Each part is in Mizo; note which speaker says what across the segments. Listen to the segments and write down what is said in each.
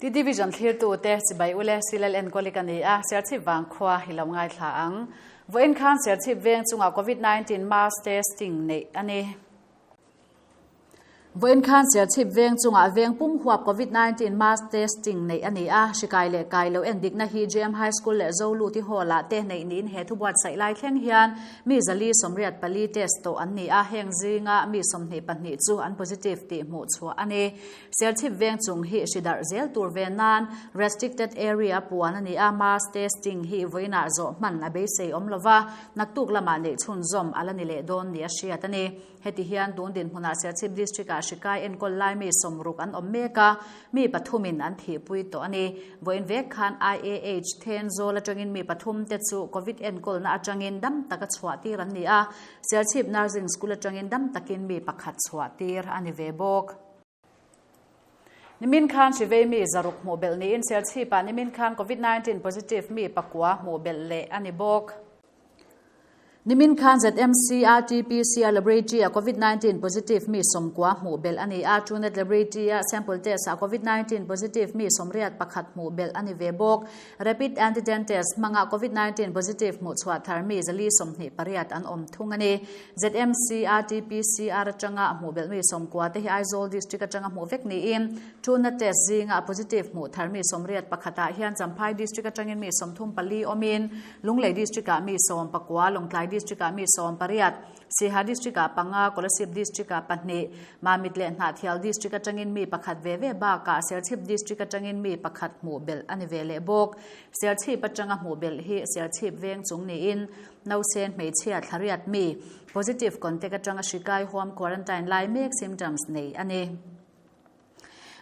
Speaker 1: Ti Division thlirtute chibai ule Silal enkawli ka ni a, Serchhip vangkhua hi lo ngaithla ang. Vawiin khan Serchhip veng chungah Covid 19 mass testing neih a ni. Vawiin khan Serchhip veng chungah veng pum huap Covid 19 mass testing neih a ni a, hri kai leh kai lo endikna hi JM High School leh Zoluti Hall ah te neih niin he thubuatsaih lai thleng hian mi 484 test tawh an ni a, heng zinga mi 22 chu an positive tih hmuh chhuah a ni. Serchhip veng chung hi hri darh zel tur ve nan restricted area puan a ni a, mass testing hi vawiinah zawh hman a beisei awm lova, naktuk lamah neih chhunzawm a la ni leh dawn ni a hriat a ni. Heti hian tun dinhmunah Serchhip District-ah hri kai enkawl lai mi 60 an awm mek a, mi pathumin an thihpui tawh a ni. Vawiin vek khan IAH Thenzawl atangin mi pathum te chu Covid enkawlna atangin dam taka chhuah tir an ni a, Serchhip Nursing School atangin dam takin mi pakhat chhuah tir a ni ve bawk. Nimin khan hrivei mi 600 hmuh belh niin Serchhipah nimin khan Covid-19 positive mi pakua hmuh belh leh a ni bawk. Nimin khan ZMC RT-PCR Laboratory-a Covid-19 positive mi 90 hmuh belh a ni a, Truenat Laboratory-a sample test-ah Covid-19 positive mi 81 hmuh belh a ni ve bawk. Rapid antigen test hmanga Covid-19 positive hmuh chhuah thar mi 428 an awm thung a ni. ZMC RT-PCR atanga hmuh belh mi 90 te hi Aizawl District atanga hmuh vek niin Truenat test zinga positive hmuh thar mi 81 ah hian Champhai District atangin mi 34 awmin Lunglei District-ah mi 19, Lawngtlai District-ah mi 18, Siaha District-ah panga, Kolasib District-ah pahnih, Mamit leh Hnahthial District atangin mi pakhat ve ve bakah Serchhip District atangin mi pakhat hmuh belh a ni ve leh bawk. Serchhip atanga hmuh belh hi Serchhip veng chung niin Nausen hmeichhia thlariat mi, positive contact atanga hri kai home quarantine lai mek symptoms nei a ni.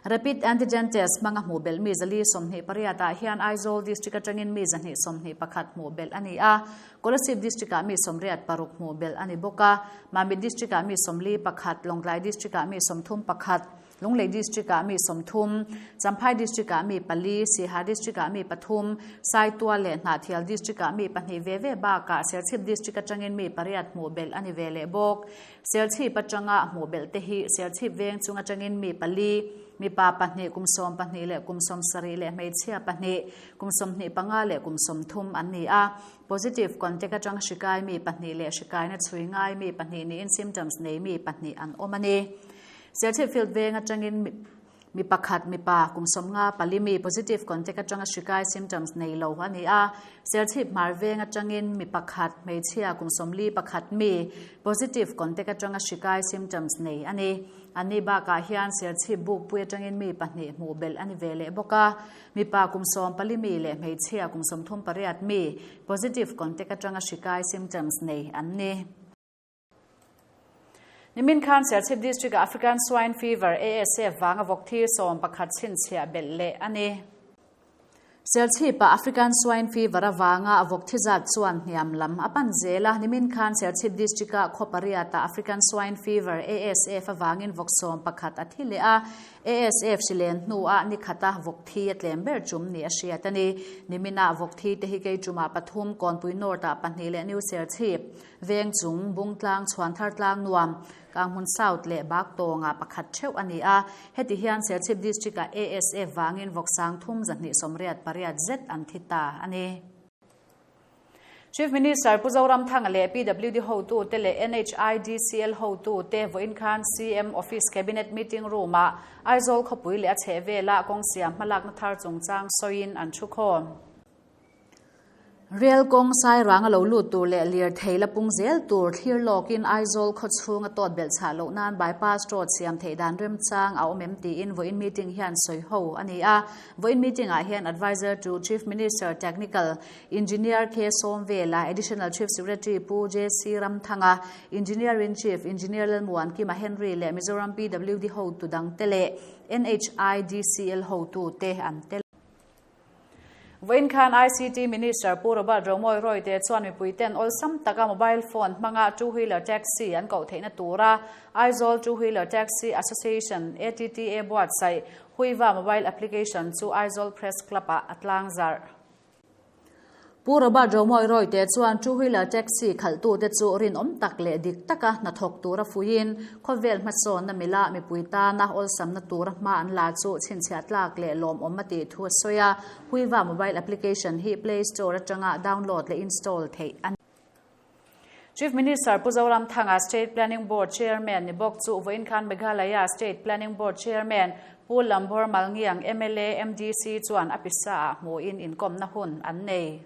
Speaker 1: Rapid antigen test hmanga hmuh belh mi 428 ah hian Aizawl District atangin mi 121 hmuh belh a ni a, Kolasib District ah mi 86 hmuh belh a ni bawk a, Mamit District ah mi 41, Lawngtlai District ah mi 31, Lunglei District ah mi 30, Champhai District ah mi pali, Siaha District ah mi pathum, Saitual leh Hnahthial District ah mi pahnih ve ve bakah Serchhip District atangin mi pariat hmuh belh a ni ve leh bawk. Serchhip atanga hmuh belh te hi Serchhip veng chung atangin mi pali, mipa pahnih kum 12 leh kum 70 leh hmeichhia pahnih kum 25 leh kum 30 an ni a. Positive contact atang hri kai mi pahnih leh hri kaina chhui ngai mi pahnih niin symptoms nei mi pahnih an awm a ni. Serchhip field veng atangin Mi pakhat, mipa, kum 54 mi positive contact atanga hri kai symptoms nei lo a ni a. Serchhip hmar veng atangin mi pakhat, hmeichhia, kum 41 mi positive contact atanga hri kai symptoms nei a ni. Anni bakah hian Serchhip bukpui atangin mi pahnih hmuh belh a ni ve leh bawk a. Mipa kum 14 mi leh hmeichhia kum 38 mi positive contact atanga hri kai symptoms nei an ni. Nimin khan Serchhip District-ah African Swine Fever, ASF, vanga vawk thir 11 chhinchhiah belh leh a ni. Serchhip-ah African Swine Fever avanga vawk thi zat chuan hniam lam a pan zel a. Nimin khan Serchhip District-ah khaw pariatah African Swine Fever, ASF, avangin vawk 11 a thi leh a. ASF hrilen hnuah ni khata vawk thi a tlem ber tum ni a hriat a ni. Niminah vawk thi te hi kei tumah pathum, Kawnpui North-ah pahnih leh New Serchhip, Veng chung, Bungtlang, Chhuanthar tlang nuam, Kanghmun South leh Baktawngah pakhat theuh a ni a. Heti hian Serchhip District-ah ASF vangin vawksang thum 288 zet an thi ta a ni. Chief Minister Pu Zoramthanga leh PWD hotute leh NHIDCL hotute vawiin khan CM Office Cabinet Meeting Room-ah Aizawl khawpui leh a chhehvelah kawng siam hmalakna thar chungchang sawiin an thukhawm. Rel kawng sairang a lo lut tur leh lir thei la pung zel tur thlir lawkin Aizawl khaw chhung a tawt belh chhah loh nan bypass road siam theih dan remchang a awm em tiin vawiin meeting hian sawi ho a ni a. Vawiin meeting ah hian Adviser to Chief Minister Technical Engineer K Sawmvela, Additional Chief Secretary Pu JC Ramthanga, Engineer in Chief Engineer Lalmuankima Henry leh Mizoram PWD hotu dangte leh NHIDCL hotute an tel. Vawiin khan ICT Minister Pu Robert Romawia Royte chuan mipuiten awlsam taka mobile phone hmanga two wheeler taxi an koh theihna tura Aizawl Two Wheeler Taxi Association, ATTA, buatsaih Huiva mobile application chu Aizawl Press Club-ah a tlang zarh. Pu Robert Romawi Royte chuan two wheeler taxi khalhtute chu rinawm tak leh dik taka hnathawk tura fuiin khawvel hmasawnna mila mipui tana awlsamna tura hma an la chu chhinchhiah tlak leh lawmawm a tih thu a sawi a. Huiva mobile application hi Play Store atanga download leh install theih a ni. Chief Minister Pu Zoramthanga State Planning Board Chairman ni bawk chu vawiin khan Meghalaya State Planning Board Chairman Pu Lambor Malngiang mla MDC chuan a pisa ah hmuhin inkawmna hun an nei.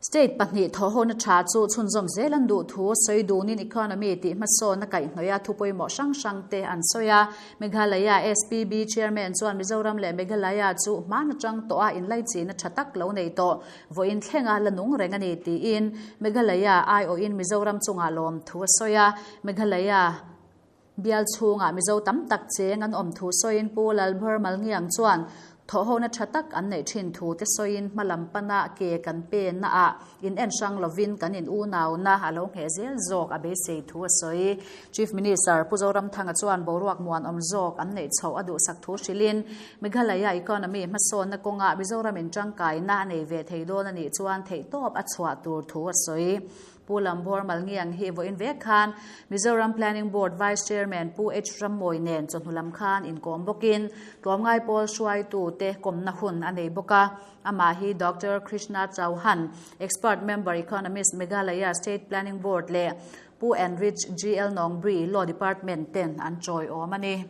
Speaker 1: State pahnih thawhhawna tha chu chhunzawm zel an duh thu sawi dunin economy tih hmasawn a kaihhnawih a thu pawimawh hrang hrang te an sawi a. Meghalaya SPB Chairman chuan Mizoram leh Meghalaya chu hman atang tawh a inlaichihna tha tak lo nei tawh. Vawiin thlenga la nung reng a ni tiin Meghalaya aiawhin Mizoram chungah lawm thu a sawi a. Meghalaya bial chhungah Mizo tam tak cheng an awm thu sawiin Pu Lalbhar Malngiang chuan thawhhona tha tak an neih thin thu te sawiin hma lam pana ke kan penna ah in en hrang lovin kan in unauna a lo ngheh zel zawk a beisei thu a sawi. Chief Minister Pu Zoramthanga chuan boruak muanawm zawk an neih chhoh a duhsak thu hrilhin Meghalaya economy hmasawnna kawngah Mizoramin tangkaina a nei ve thei dawn a nih chuan theihtawp a chhuah tur thu a sawi. Pu Lambor Malngiang hi vawiin vek khan Mizoram Planning Board Vice Chairman Pu H Rammawi nen chawhnu lam khan inkawm bawkin tlawmngai pawl hruaitute kawmna hun a nei bawk a. Amah hi Doctor Krishna Chauhan, Expert Member Economist Meghalaya State Planning Board leh Pu Enrich GL Nongbri, Law Department ten an chawiawm a ni.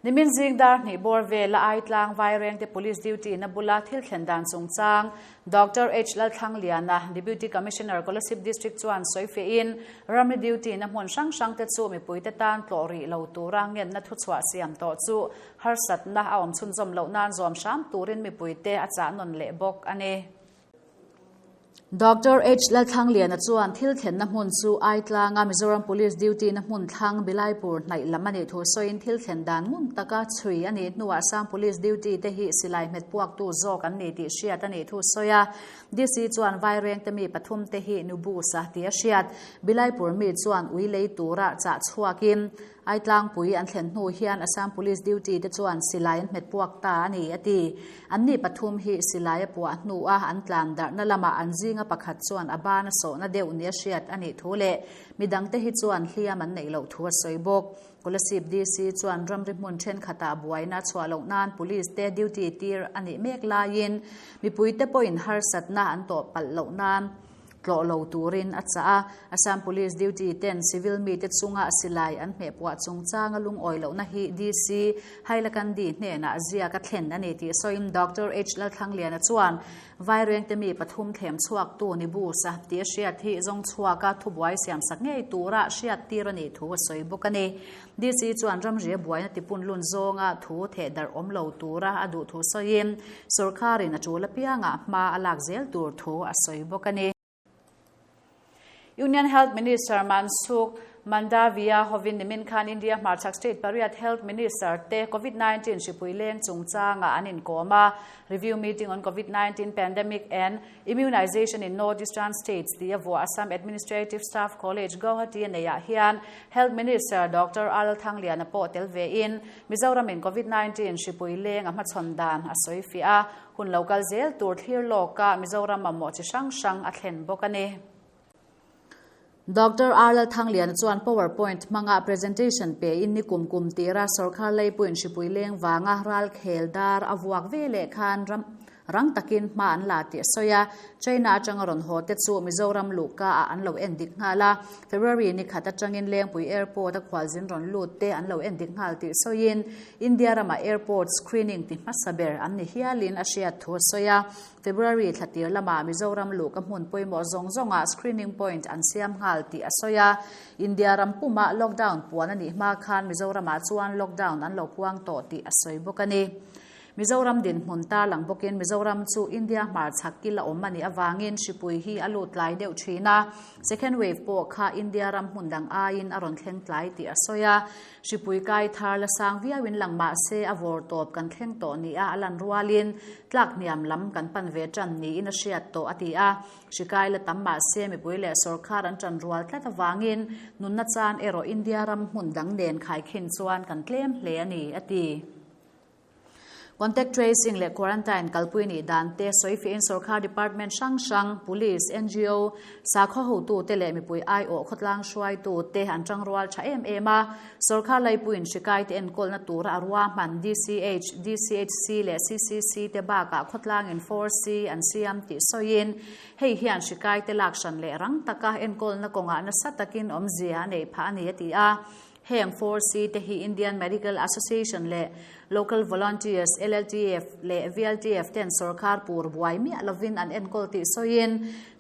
Speaker 1: Nimin zing dar hnih bawr vela Aitlang Vairengte Police Duty na bula thil thlen dan chungchang Doctor H Lalthlangliana, Deputy Commissioner Kolasib District chuan sawi fehin ramri duty na hmun hrang hrangte chu mipuite tan tlawh rih lo tura ngenna thuchhuah siam tawh chu harsatna a awm chhunzawm loh nan zawm hram turin mipuite a chah nawn leh bawk a ni. Doctor H Lalthlangliana chuan thil thlenna hmun chu Aitlanga Mizoram Police Duty na hmun thlang Bilaipur hnaih lam a nih thu sawiin thil thlen dan ngun taka chhui a nih hnuah Assam Police Duty te hi silai hmet puaktu zawk an ni tih hriat a nih thu sawi a. DC chuan Vairengte mi pathum te hi Nubusa tih a hriat. Bilaipur mi chuan ui lei tura chah chhuakin Aitlangpui an thlen hnu hian Assam Police duty te chuan silai an hmet puak ta a ni, a ti. Anni pathum hi silai a puah hnua an tlan darhna lamah an zinga pakhat chuan a ban a sawhna deuh nia hriat a nih thu leh midangte hi chuan hliam an neih loh thu a sawi bawk. Kolasib DC chuan ramri hmun thenkhatah buaina a chhuah loh nan Police te duty tir a nih mek laiin mipuite pawhin harsatna an tawh palh loh nan Tlawh lo turin a chah a, Assam Police duty ten civil mite chunga silai an hmehpuah chungchanga lungawi lohna hi DC Hailakandi hnenah ziak a thlen a ni tih sawiin Doctor H Lalthlangliana chuan Vairengte mi pathum thlem chhuaktu ni bus a tih a hriat hi zawng chhuaka thubuai siamsak ngei tura hriat tir a nih thu a sawi bawk a ni. DC chuan ramri a buaina tipun lun zawnga thu theh darh awm lo tura a duh thu sawiin sorkarin a tul apiangah hma a lak zel tur thu a sawi bawk a ni. Union Health Minister Mansukh Mandaviya hovin nimin khan India hmarchhak state pariat Health Minister te Covid-19 hripui leng chungchangah an inkawm a. Review meeting on Covid-19 pandemic and Immunization in North Eastern States tih a vuah Assam Administrative Staff College, Guwahati a neihah hian Health Minister Doctor R Lalthangliana pawh tel vein Mizoramin Covid-19 hripui leng a hmachhawn dan a sawi fiah a, hun lo kal zel tur thlir lawka Mizoram mamawh chi hrang hrang a thlen bawk a ni. Doctor R Lalthangliana chuan power point hmanga presentation pein ni kum kum tira sorkar leipuiin hripui leng vanga ral khel dar a vuak ve leh khan ram rang takin hma an la tih a sawi a. China atanga rawn haw te chu Mizoram luhka ah an lo en dik nghal a. February ni khat atangin Lengpui Airport a khualzin rawn lut te an lo en dik nghal tih sawiin India ramah airport screening ti hmasa ber an ni hialin a hriat thu a sawi a. February thla tir lamah Mizoram luhka hmun pawimawh zawng zawngah screening point an siam nghal tih a sawi a. India ram pumah lockdown puan a nih hma khan Mizoramah chuan lockdown an lo puang tawh tih a sawi bawk a ni. Mizoram dinhmun tarlang bawkin Mizoram chu India hmarchhak kil a awm a nih avangin hripui hi a lut tlai deuh thin a, second wave pawh kha India ram hmun dang aiin a rawn thleng tlai tih a sawi a. Hripui kai thar la sang viauin lang mah se a vawr tawp kan thleng tawh nia a lan rualin tlak hniam lam kan pan ve tan niin a hriat tawh a ti a. Hri kai la tam mah se mipui leh sawrkar an tan rual tlat avangin nunna chan erawh India ram hmun dang nen khaikhin chuan kan tlem hle a ni, a ti. Contact tracing leh quarantine kalpui nih dan te sawifiahin sorkar department hrang hrang, police, ngo, sakhaw hotute leh mipui aiawh khawtlang hruaitute an tangrual tha em em a. Sorkar laipuiin hrikaite enkawlna tura a ruahman DCH, DCHC leh CCC te bakah khawtlangin 4C an siam tih sawiin hei hian hrikaite lak hran leh rang taka enkawlna kawngah nasa takin awmzia a neih phah a ni a ti a. Heng 4C te hi Indian Medical Association leh Local Volunteers, LLTF, leh VLTF ten sorkar pur buai miah lovin an enkawl tih sawiin,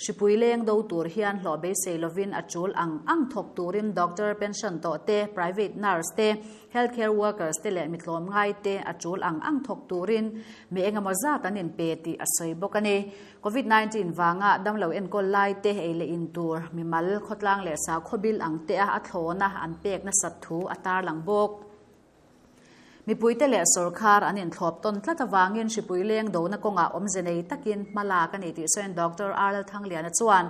Speaker 1: hripui leng do tur hian hlawh beisei lovin a tul ang ang thawk turin doctor pension tawh te, private nurse te, healthcare workers te leh mitlawm ngai te a tul ang ang thawk turin mi engemaw zat an inpe tih a sawi bawk a ni. Covid 19 vanga damlo enkawl lai te ei leh in tur, mimal, khawtlang leh sakhaw bil ang te a a thlawna an pek nasat thu a tarlang bawk. Mipuite leh sorkar an inthlawp tawn tlat avangin hripui leng dona kawngah awmze nei takin hma lak a ni tih sawiin Doctor RL Thangliana chuan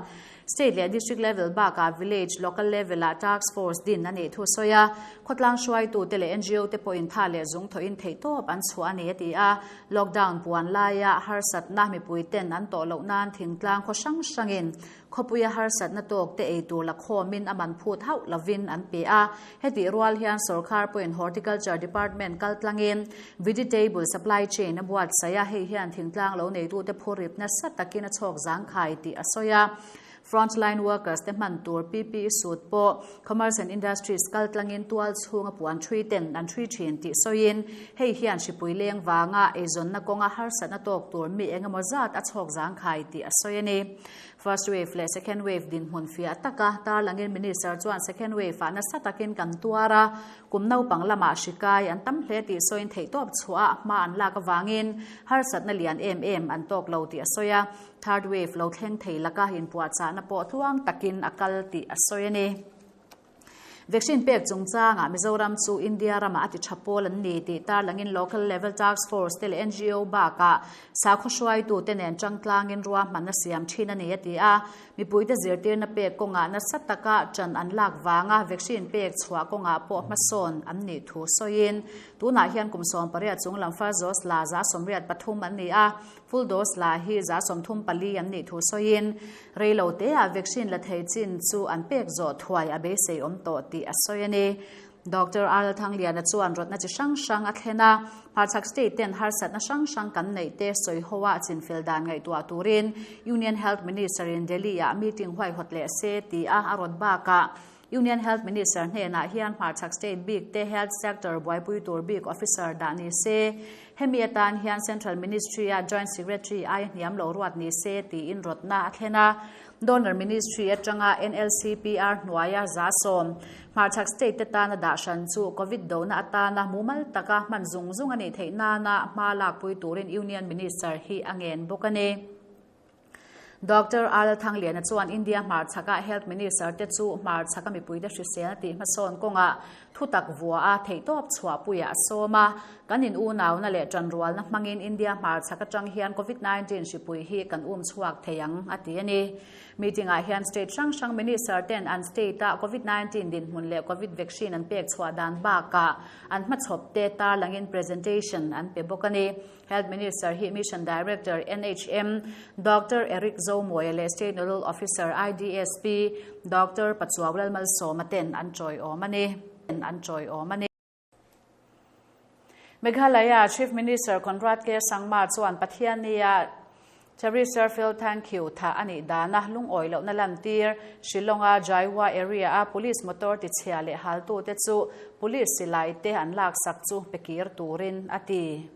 Speaker 1: State leh District level bakah village, local level ah task force din a nih thu sawi a, khawtlang hruaitute leh ngo te pawhin tha leh zung thawhin theihtawp an chhuah a ni a ti a. Lockdown puan laia harsatna mipuiten an tawh loh nan thingtlang khaw hrang hrangin khawpuia harsatna tawk te ei tur la khawmin a man phut hauh lovin an pe a. Hetih rual hian sorkar pawhin Horticulture Department kaltlangin vegetable supply chain a buatsaih a, hei hian thingtlang lo neitute phurrit nasa takin a chhawk zangkhai tih a sawi a. Frontline workers te hman tur PPE suit pawh Commerce and Industries kaltlangin tual chhunga puan thui ten an thui thin tih sawiin hei hian hripui leng vanga eizawnna kawnga harsatna tawk tur mi engemaw zat a chhawk zangkhai tih a sawi a ni. First wave leh second wave dinhmun fiah taka tarlangin Minister chuan second wave ah nasa takin kan tuar a, kum naupang lamah hri kai an tam hle tih sawiin theihtawp chhuah a hma an lak avangin harsatna lian em em an tawk lo tih a sawi a. Third wave lo thleng thei laka inpuahchahna pawh tluang takin a kal tih a sawi a ni. Vaccine pek chungchangah Mizoram chu India ramah a ti tha pawl an ni tih tarlangin Local Level Task Force te leh ngo bakah sakhaw hruaitute nen tangtlangin ruahmanna siam thin a ni a ti a. Mipuite zirtirna pek kawngah nasa taka ṭan an lak vanga vaccine pek chhuah kawngah pawh hmasawn an nih thu sawiin tunah hian kum 18 chung lam first dose la 83 an ni a. Full dose la hi 34 an nih thu sawiin reilo teah vaccine la thei chin chu an pek zawh thuai a beisei awm tawh tih a sawi a ni. Doctor RL Thangliana chuan rawtna chi hrang hrang a thlen a, Hmarchhak state ten harsatna hrang hrang kan neih te sawi ho a chinfel dan ngaihtuah turin Union Health Minister in Delhi ah meeting huaihawt leh se ti a a rawt bakah Union Health Minister hnenah hian hmarchhak state bik te health sector buaipui tur bik officer dah ni se, hemi atan hian Central Ministry-a Joint Secretary aia hniam lo ruat ni se tiin rawtna a thlen a. Donor Ministry atanga NLCPR hnuaia 100 hmarchhak state te tana dah hran chu Covid dona atana mumal taka hman zung zung a nih theih nana hma lakpui turin Union Minister hi a ngen bawk a ni. Doctor RL Thangliana chuan India hmarchhaka Health Minister te chu hmarchhaka mipuite hriselna tih hmasawn kawngah thutak vua a theihtawp chhuahpuiah a sawm a. Kan in unauna leh tanrualna hmangin India hmarchhak atang hian Covid-19 hripui hi kan um chhuak thei ang, a ti a ni. Meeting-ah hian state hrang hrang Minister ten an state-a Covid-19 dinhmun leh Covid vaccine an pek chhuah dan bakah an hmachhawp te tarlangin presentation an pe bawk a ni. Health Minister hi Mission Director NHM Doctor Eric Zomawia leh State Nodal Officer IDSP Doctor Pachuau Lalmalsawma ten an tawiawm a ni. An tawiawm a ni. Meghalaya Chief Minister Conrad K. Sangma chuan Pathiannia Teresa Philthankhiu tha a nih dana lungawi lohna lantir Shillong-a Jaiwa area-a police motor tichhia leh haltute chu police silai te an laksak chu pe kir turin a ti.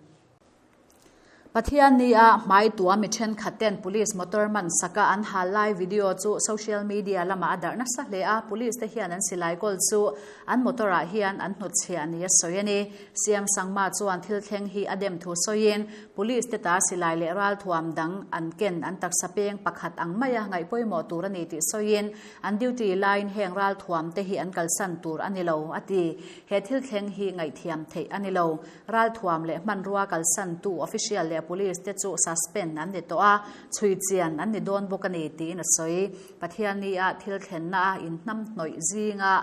Speaker 1: Pathian ni a hmai tua mi thenkhat ten police motor man saka an hal lai video chu social media lamah a darh nasa hle a, police te hian an silai kawl chu an motor ah hian an hnutchhiah ni a sawi a ni. CM Sangma chuan thil thleng hi a dem thu sawiin police te ta silai leh ralthuam dang an ken an taksa peng pakhat ang maia ngaih pawimawh tur a ni tih sawiin an duty laiin heng ralthuam te hi an kalsan tur a ni lo a ti. He thil thleng hi ngaihthiam theih a ni lo. Ralthuam leh hmanrua kalsantu official leh. police te chu suspend an ni tawh a, chhui chian an ni dawn bawk a ni tiin a sawi. Pathianni ah thil thlenna a inhnamhnawih zinga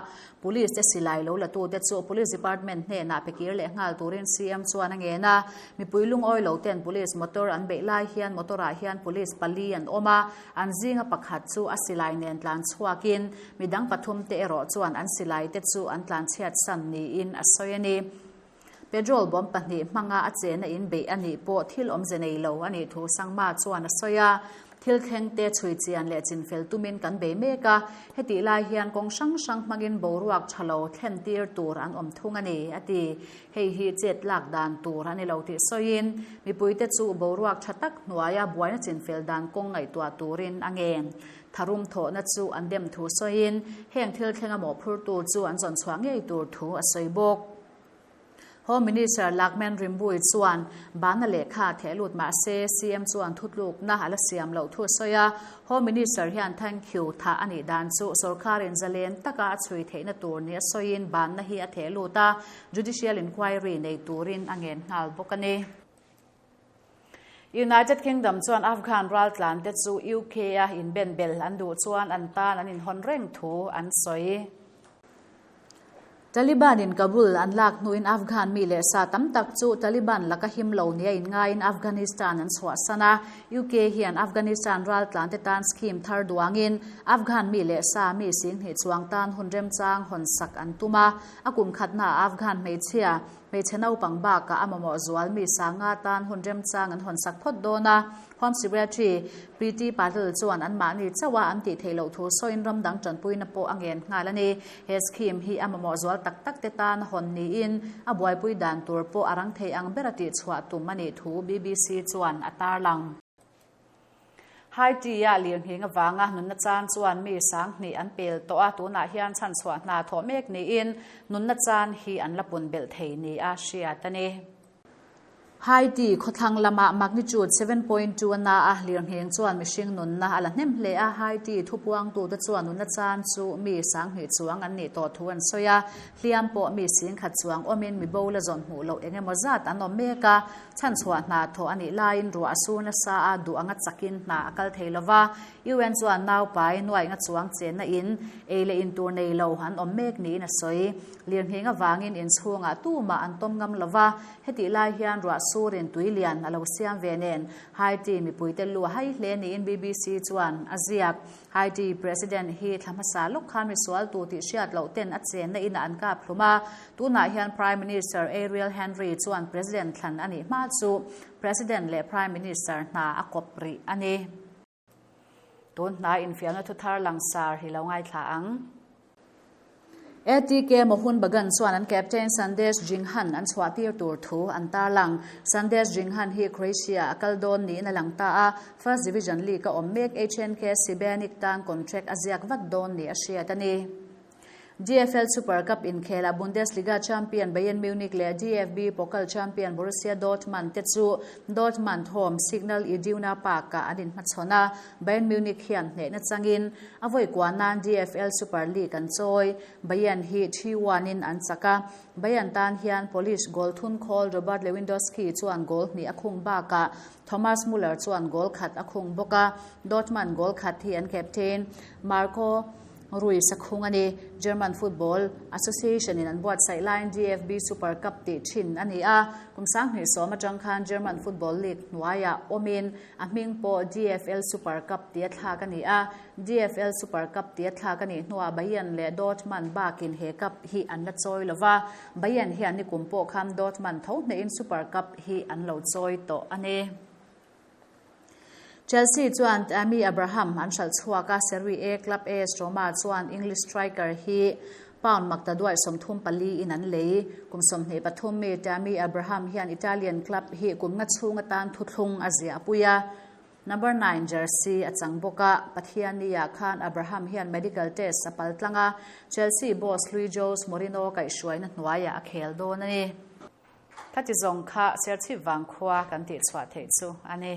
Speaker 1: Police te silai lo la tute chu Police Department hnenah pe kir leh nghal turin CM chuan a ngen a. Mipui lungawi lo ten Police motor an beih lai hian motor ah hian Police pali an awm a, an zinga pakhat chu a silai nen tlan chhuakin midang pathum te erawh chuan an silai te chu an tlan chhiat san niin a sawi a ni. Petrol bomb pahnih hmanga a chena in beih a nih pawh thil awmze nei lo a nih thu Sangma chuan a sawi a. Thil thleng te chhui chian leh chinfel tumin kan bei mek a, hetih lai hian kawng hrang hrang hmangin boruak tha lo thlen tir tur an awm thung a ni, a ti. Hei hi chet lak dan tur a ni lo tih sawiin, mipuite chu boruak tha tak hnuaia buaina chinfel dan kawng ngaihtuah turin a ngen. Tharum thawhna chu an dem thu sawiin, heng thil thlenga mawhphurtu chu an zawn chhuah ngei tur thu a sawi bawk. Home Minister Lakmen Rimbui chuan bana lehkha theh lut mah se CM chuan thutlukna a la siam loh thu a sawi a. Home Minister hian thank you thah a nih dan chu sorkarin zalen taka a chhui theihna tur nia sawiin banna hi a theh lut a, judicial inquiry nei turin a ngen nghal bawk a ni. United Kingdom chuan Afghan raltlante chu UK-a inbenbel an duh chuan an tan an inhawn reng thu an sawi. Taliban-in Kabul an lak hnuin Afghan mi leh sa tam tak chu Taliban laka him lo nia inngaiin Afghanistan an chhuahsan a. UK hian Afghanistan raltlante tan scheme thar duangin Afghan mi leh sa mi singhnih chuang tan hun remchang hawnsak an tum a. A kum khatnaah Afghan hmeichhia Hmeichhe naupang bakah a mamawh zual mi sanga tan hun remchang an hawnsak phawt dawn a. Home Secretary Preeti Patel chuan anmahni chauha an tih theih loh thu sawiin ram dang tanpuina pawh a ngen nghal a ni. He scheme hi a mamawh zual tak tak te tan hawn niin a buaipui dan tur pawh a rang thei ang bera tihchhuah tum a nih thu BBC chuan a tarlang. Haiti-a lirnghing avanga nunna chan chuan mi sanghnih an pel tawh a, tunah hian chhanchhuah hna thawh mek niin nunna chan hi an la pun belh thei nia hriat a ni. Haiti khawthlang lama magnitude 7.2 a na a, lirnghing chuan mihring nunna a la hnem hle a, Haiti thupuangtute chuan nunna chan chu mi sanghnih chuang an nih tawh thu an sawi a, hliam pawh mi singkhat chuang awmin mi bo la zawn hmuh loh eng emaw zat an awm mek a. Chhanchhuah hna thawh a nih laiin ruah a sur nasa a, duh anga chakin hna a kal thei lo va. UN chuan naupai nuainga chuang chenna in ei leh in tur nei lo an awm mek niin a sawi. Lirnghing avangin inchhungah tumah an tawm ngam lo va, hetih lai hian ruah surin tui lian a lo siam ve nen Haiti mipuite lu a hai hle niin BBC chuan a ziak. Haiti President hi thla hmasa lawk khan misual tu tih hriat loh ten a chenna inah an kap hlum a, tunah hian Prime Minister Ariel Henry chuan President thlan a nih hma chu President leh Prime Minister hna a kawp rih a ni. Tun hna infiamna thuthar langsar hi lo ngaithla ang. ATK Mohun Bagan chuan an captain Sandesh Jinghan an chhuahtir tur thu an tarlang. Sandesh Jinghan hi Croatia a kal dawn niin a lang ta a, First Division League a awm mek HNK Sibenik tan contract a ziak vat dawn ni a hriat a ni. DFL Super Cup inkhelah Bundesliga champion Bayern Munich leh DFB Pokal champion Borussia Dortmund te chu Dortmund home Signal Iduna Park-ah an inhmachhawn a, Bayern Munich hian hnehna changin a vawi kua nan DFL Super League an chawi. Bayern hi 3-1 in an chak a, Bayern tan hian Polish goal thun khawl Robert Lewandowski chuan goal hnih a khung bakah Thomas Muller chuan goal khat a khung bawk a, Dortmund goal khat hi an captain Marco Ruiz a khung a ni. German Football Association in an buatsaih laiin DFB Super Cup tih thin a ni a, kum 2010 atang khan German Football League hnuaiah awmin a hming pawh DFL Super Cup tia thlak a ni a. DFL Super Cup tia thlak a nih hnuah Bayern leh Dortmund bakin he cup hi an la chawi lo va, Bayern hian nikum pawh khan Dortmund tho hnehin Super Cup hi an lo chawi tawh a ni. Chelsea chuan Tammy Abraham an hralh chhuak a, Serie A club AS Roma chuan English striker hi pound makta duai 34 in an lei. Kum 23 mi Tammy Abraham hian Italian club hi kum nga chhung atan thuthlung a ziah pui a, number 9 jersey a chang bawk a. Pathianni-ah khan Abraham hian medical test a pal tlang a, Chelsea boss hlui Jose Mourinho kaihhruaina hnuaiah a khel dawn a ni. Khati zawng kha Serchhip vangkhua kan tihchhuah theih chu a ni.